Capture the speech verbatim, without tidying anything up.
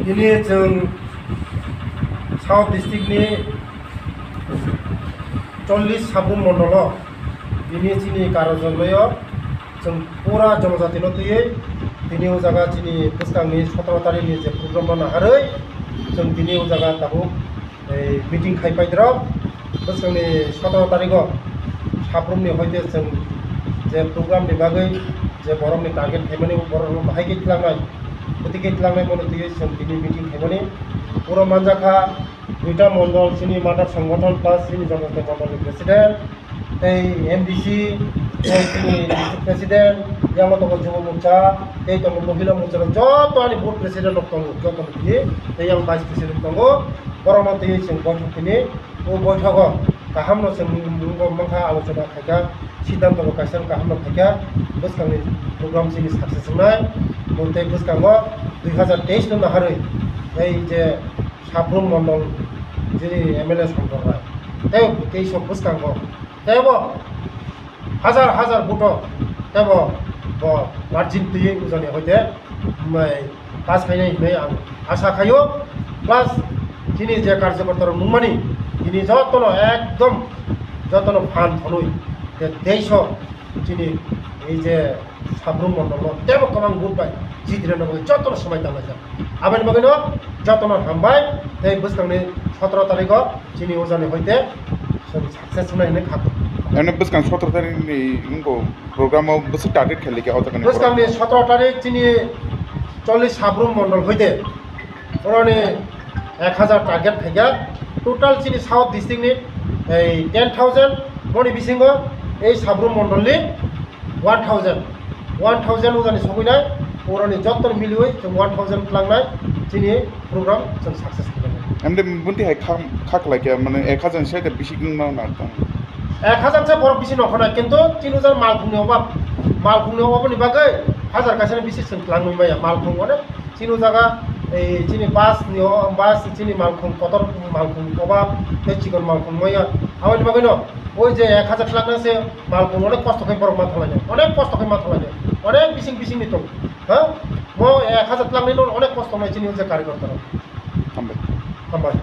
Tini chwng South District ni chollish Sabrum Mondolo tini chini Karo Jongloio chwng pura jonojatino twiwi tini o jaga chini bwskangni sotoro tarikni je program no naharwi chwng tini o jaga tabuk ei meeting khai paidrok. Bwskangni sotoro tarigo Sabrumni hoite chwng je program ni bagwi je borokni target khaimani borokno bahai khe tlangnai, bwtwi khe tlangnai mono twiwi chwng tini meeting khaimani. Puro manjakha duita mondol, chini mother songgothon plus chini jonojati mondolni president, tei M D C, tei chini district president, yang tongo jubo morcha, tei tongo mohila morcha rok, joto ani booth president rok tongo, joto ni tini, tei yang vice president tongo, borok no tini chwng boithok tini, o boithogo kaham no chwng nungbo mankha, alochona khaikha, siddhanto bo kaisa kaham no khaikha, bwskangni program chini success wngnai, bo tei bwskango dui hazar teis no naharwi, tei je Sabrum Mondol jini M L A Songkor Rai, tei teis o bwskango, tei bo hajar hajar vote o tebo bo margin twiwi ujani hoite mai pass khainai hinwi ang asa khaio. Plus chini je karjokorta rok nungmani tini jotono ekdom jotono phan thonwi je teis o chini ei je Sabrum Mondol no tebo kwbang vote bai jitirina bagwi jotono swmai tanglai jak. Aboni bagwino jotono hambai tei bwskangni sotoro tarikgo chini ujani hoite chwng success wngnai hinwi kha. Eno bwskang sotoro tarikni wngkha program o bwswk target khalikha o jagani borok? Bwskangni sotoro tarik chini chollish Sabrum Mondol hoite oroni ek hazar target khaikha. Total chini South District ni ei ten thousand, boni bisingo ei Sabrum Mondol ni one thousand, one thousand ujani sogwinai, oroni jottoni miliwi chwng one thousand tlangnai chini program chwng success khainai. Emde bunti hai kha, kha khlai khe, mane ek hajar ni side bisi wngna na tong? Ek hajar se borok bisi nokho na, kintu chini ujani malkhungni obab, malkhungni obabni bagwi hajar kaisa ni bisi chwng tlangwi maya, malkhung onek chini o jaga, ei chini bus ni o, bus chini malkhung kotor malkhung obab, tei chikon malkhung maya. Aboni bagwino oi je ek hajar tlangna se malkhung onek kosto khe borok ma thalainai, onek kosto khe ma thalainai, onek bising bising ni tong, ha? Mo ek hajar tlangni no onek kosto nai chini o je karikorta rok. Hambai. Hambai.